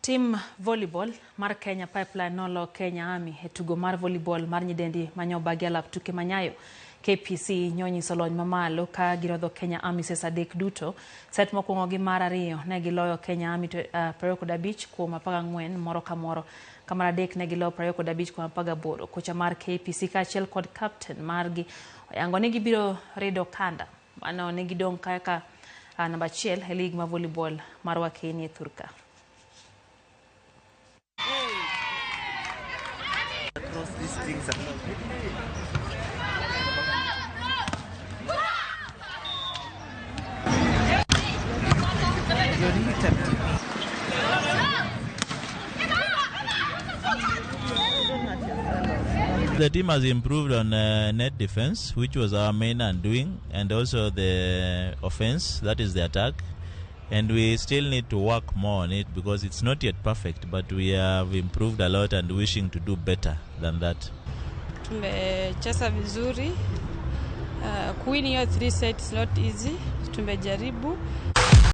Tim volleyball mar Kenya Pipeline nolo Kenya Army e tugo mar volleyball mar nyidendi manyobagi alap tuke manyayo. KPC nyonyiso lony mamalo ka girodho Kenya Army sets adek duto. Set mokwongo gi mar ariyo ne giloyo Kenya Army 25 kuom 14 moro ka moro. Ka mar adek ne giloyo 25 kuom 18. Kocha mar KPC kaachiel kod captain margi oyango ni gibiro rido kanda mano ne gidong' kaka namba achiel e lig mar volleyball mar Wakeni e thurka. Across these things are You're really tempting me. The team has improved on net defense, which was our main undoing, and also the offense, that is the attack. And we still need to work more on it because it's not yet perfect, but we have improved a lot and wishing to do better than that. Tumecheza vizuri. Kuwin hiyo 3 sets not easy. Tumejaribu.